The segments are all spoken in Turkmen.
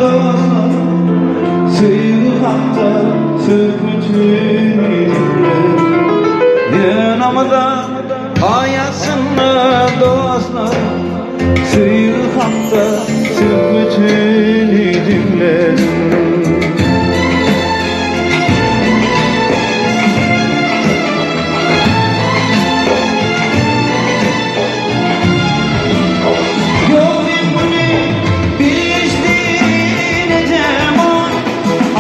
dostlar Söýgi hakda söhbetini diňle Ýöne mydam aýasynda dostlar Söýgi hakda söhbetini diňledim. Ýok men muny bilişdi nejem ol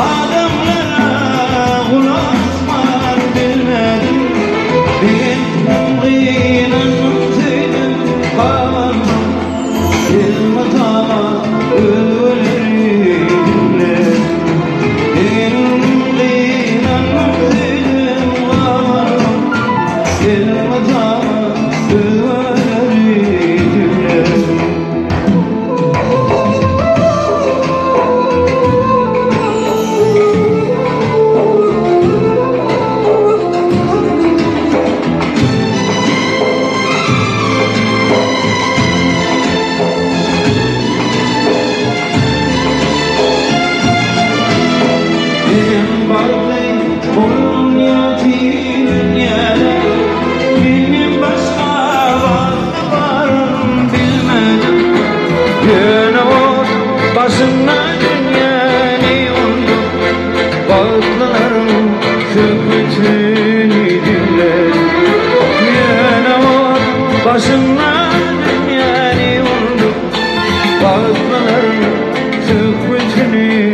Adamlara gulak asman bilmedim Men gynandym söýdüm gabandyň Elmydama özgeleri diňle Men gynandym söýdüm gabandyň Elmydama özgeleri diňle. Enem bagtly boldum ýagty dünýäde, Menden başga bagtly baryn bilmedim. Ýöne ot başynda dünýäni undup, Bagtlylaryň söhbetini diňledim. Ýöne ot başynda dünýäni undup, Bagtlylaryň söhbetini.